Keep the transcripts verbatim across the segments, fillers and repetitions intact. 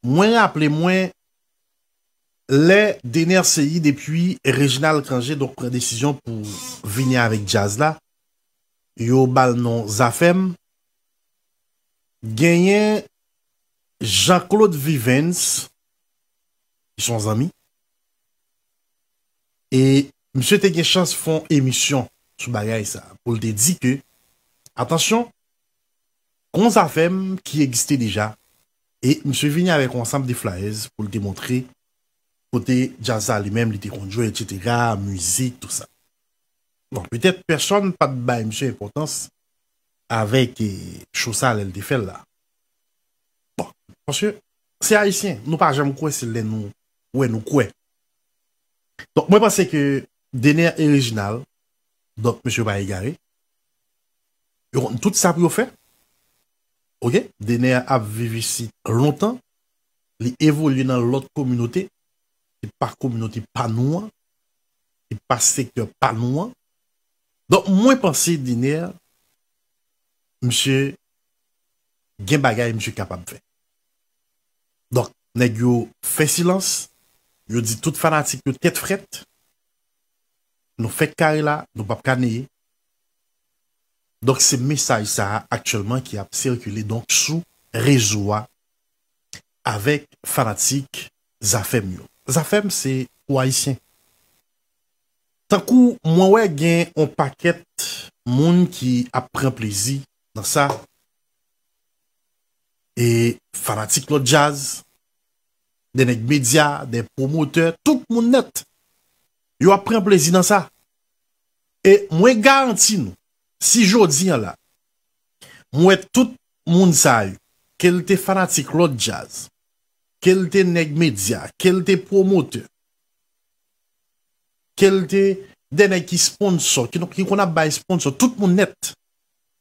Mwen raple mwen, lè Dener Ceïde epi Reginald Cangé donk pran desizyon pou vini avèk djaz la, yo ba l non Zafèm, genyen Jean-Claude Vivens, ki se yon zanmi, e misye te gen chans fè yon emisyon sou bagay sa, pou l te di ke, atansyon, gon Zafèm ki egziste deja, e misye vini avèk yon ansanm de flyers pou l te montre kote djaz sa li menm li te konn jwe, etsetera, mizik, tou sa. Bon, petèt pèsonn pa t bay misye enpòtans avèk, eh, cho sa lè l te fè l la. Bon, paske se Ayisyen, nou pa janm kwè, se lè nou wè nou kwè. Donk, mwen panse ke Dener e Reginald, donk, mesye pa egare, yo konn tout sa pou yo fè. Oke? Dener ap viv isit lontan, li evolye nan lòt kominote, se pa kominote pa nou an, se pa sektè pa nou an. Donk, mwen panse Dener, misye gen bagay misye kapab fè. Donk, nèg yo fè silans, yo di tout fanatik yo tèt frèt, nou fèk kare la, nou p ap ka neye. Donk, se mesaj sa a aktyèlman ki ap sikile donk sou rezo a avèk fanatik Zafèm yo. Zafèm se pou Ayisyen. Tankou mwen wè gen yon pakèt moun ki ap pran plezi nan sa, e fanatik lòt djaz, de nèg medya, de pwomotè, tout moun nèt, yo ap pran plezi nan sa. E mwen garanti nou, si jodi a la, mwen wè tout moun sa yo, ke l te fanatik lòt djaz, ke l te nèg medya, ke l te pwomotè, ke l te de nèg ki sponsò, ki, ki konn ap bay sponsò, tout moun nèt.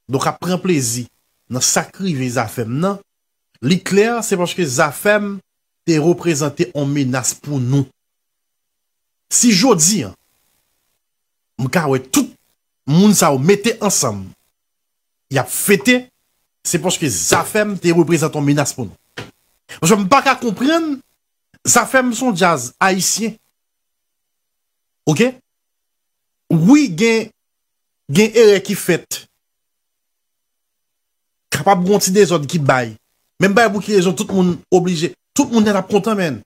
Donk ap pran plezi nan sa k rive Zafèm nan. Li klè, se paske Zafèm te reprezante yon menas pou nou. Si jodi a, m ka wè tout moun sa yo mete ansanm, y ap fete, se paske Zafèm te reprezante yon menas pou nou. Paske m pa ka konprann, Zafèm se yon djaz ayisyen. Oke? Wi, gen, gen erè ki fèt. Kapab gen yon ti dezòd ki bay. Men m pa wè pou ki rezon tout moun oblije. Tout moun nèt ap kontan, menn.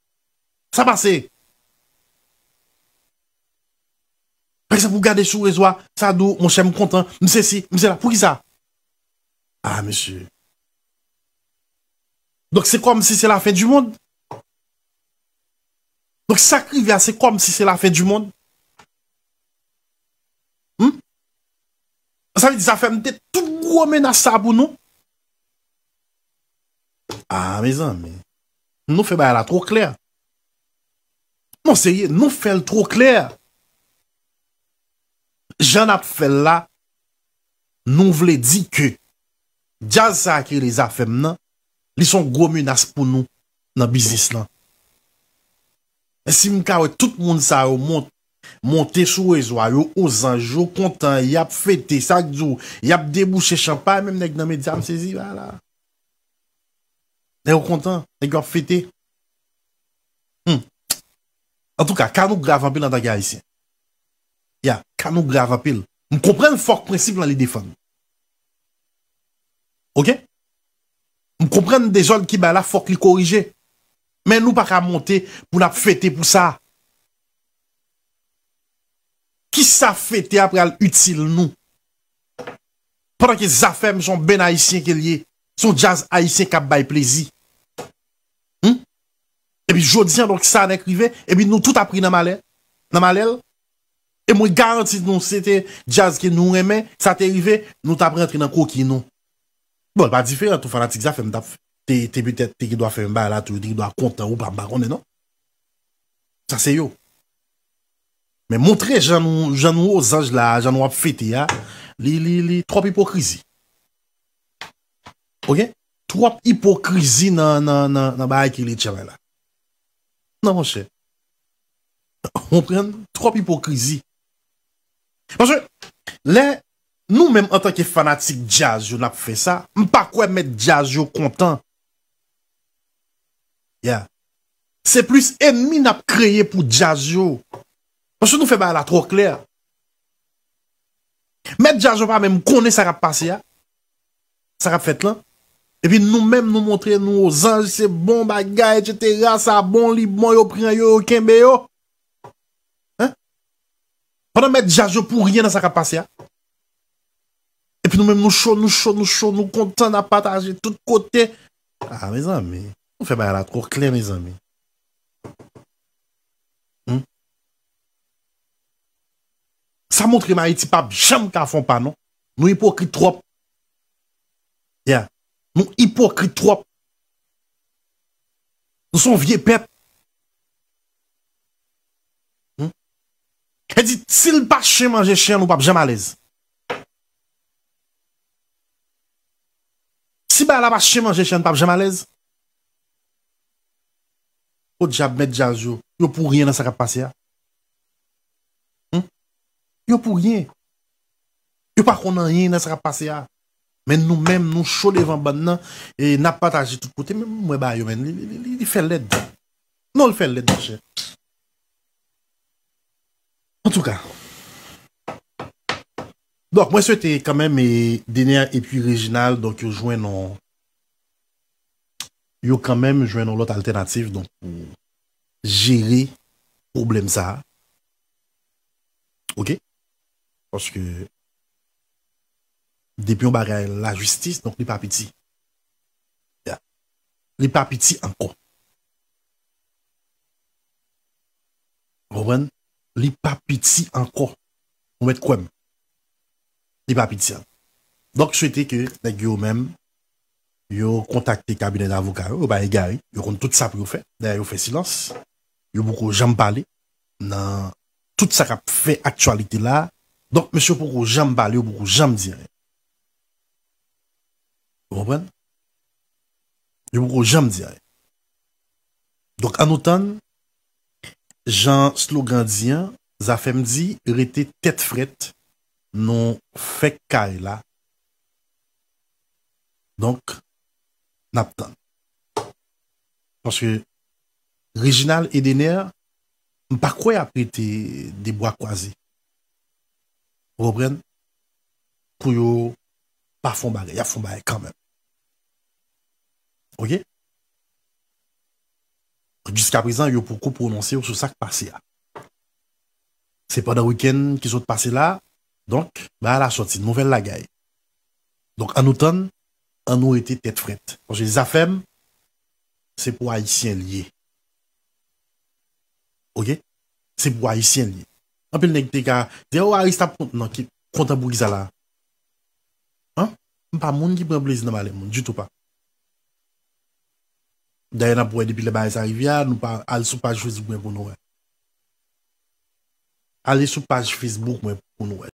Sa pase. Pa egzanp, ou gade sou rezo a, sa di w, monchè, m kontan, m sesi, m sela. Poukisa? Ah, mesye. Donk, se kòmsi se lafen di mond? Donk, sa k rive a, se kòmsi se lafen di mond? Hmm? Sa vle di, Zafèm te tout gwo menas sa pou nou? Ah, mezanmi. Nou fè bagay la twò klè. Non, serye, nou fè l twò klè. Jan n ap fè l la, nou vle di ke djaz sa a ki rele Zafèm nan, li se yon gwo menas pou nou nan biznis lan. Si m ka wè tout moun sa yo mont-, monte sou rezo a, yo ozanj, yo kontan, y ap fete, sa k di w, y ap debouche chanpay, menm nèg nan medya, m sezi, ala. Nèg yo kontan, nèg yo ap fete. Hmm. Antouka, ka nou grav anpil antanke Ayisyen. Ya, ka nou grav anpil. M konprann fòk prensip lan li defann. Oke? M konprann dezòd ki bay la fòk li korije. Men nou pa ka monte pou n ap fete pou sa. Kisa fete a pral itil nou? Pandan ke Zafèm se yon benn ayisyen ke l ye, se yon djaz ayisyen k ap bay plezi. Hmm? Epi jodi a, donk, sa nèk rive, epi nou tout ap ri nan malè, nan malè l. E mwen garanti nou, se te djaz ke nou renmen, sa te rive, nou t ap rantre nan koki nou. Bon, l pa diferan tou, fanatik Zafèm t ap te, te petèt, te gen dwa fè menm bagay la tou, yo te gen dwa kontan ou pa, m pa konnen non. Sa se yo. Men montre jan nou, jan nou ozanj la, jan nou ap fete a, li, li, li twòp ipokrizi. Oke? Twòp ipokrizi nan, nan, nan, nan bagay ki rele travay la. Non, monchè. Konprann? Twòp ipokrizi. Paske lè nou menm antanke fanatik djaz yo n ap fè sa, m pa kwè mèt djaz yo kontan. Yeah. Se plis enmi n ap kreye pou djaz yo. Paske nou fè bagay la twò klè. Mèt djaz yo pa menm konnen sa k ap pase a, sa k ap fèt lan. Epi nou menm, nou montre nou ozanj, se bon bagay, etsetera. Sa bon, li bon, yo pran yo, yo kenbe yo. Hein? Pandan mèt djaz yo pou ryen nan sa k ap pase a. Epi nou menm, nou cho, nou cho, nou cho, nou kontan, n ap pataje tout kote. Ah, mezanmi, nou fè bagay la twò klè, mezanmi. Hmm? Sa montre m Ayiti p ap janm ka fè yon pa, non. Nou ipokrit twòp. Yeah. Nou ipokrit twòp. Nou se yon vye pèp. Hmm? E di, si l pa chen manje chen, nou p ap janm alèz. Si bagay la pa chen manje chen, nou p ap janm alèz. Podyab mèt djaz yo, yo pou ryen nan sa k ap pase a. Hmm? Yo pou ryen. Yo pa konn anyen nan sa k ap pase a. Men nou menm, nou cho devan bann nan, e n ap pataje tout kote. Men m wè ba yo, men, li, li, li, li fè lèd. Non, l fè lèd, monchè. Antouka. Donk, mwen swete kanmenm, e, Dener epi Reginald, donk, yo jwenn yon, yo kanmenm jwenn yon lòt altènativ, donk, pou jere pwoblèm sa a. Oke? Paske depi yon bagay lajistis, donk li pa piti. Ya. Li pa piti ankò. Ou konprann? Li pa piti ankò. Ou mèt kwè m. Li pa piti ankò. Donk, swete ke nèg yo menm, yo kontakte kabinè davoka yo, yo pa egare, yo konn tout sa pou yo fè. Dayè, yo fè silans. Yo poko janm pale nan tout sa k ap fè aktyalite la. Donk, mesye yo poko janm pale, yo poko janm di anyen. Ou konprann? Yo poko janm di anyen. Donk, ann nou tann, jan slogan di an, Zafèm di, rete tèt frèt, nou fèk kare la. Donk, n ap tann. Paske Reginald e Dener, m pa kwè y ap rete de bwa kwaze. Ou konprann? Pou yo pa fè yon bagay, y ap fè yon bagay kanmenm. Oke? Jiskaprezan, yo poko pwononse yo sou sa k pase a. Se pandan wikenn ki sot pase la, donk, bagay la sòti, nouvèl la gaye. Donk, ann nou tann, ann nou rete tèt frèt. Paske Zafèm, se pou Ayisyen l ye. Oke? Se pou Ayisyen l ye. Anpil nèg te ka di, "O, Aris t ap kont-, non, ki, kontan pou kisa la?" An? M pa moun ki pran plezi nan malè moun, ditou pa. Dayè, n ap wè depi lè bagay sa rive a, nou pa al sou paj Facebook mwen pou nou wè. Ale sou paj Facebook mwen pou nou wè.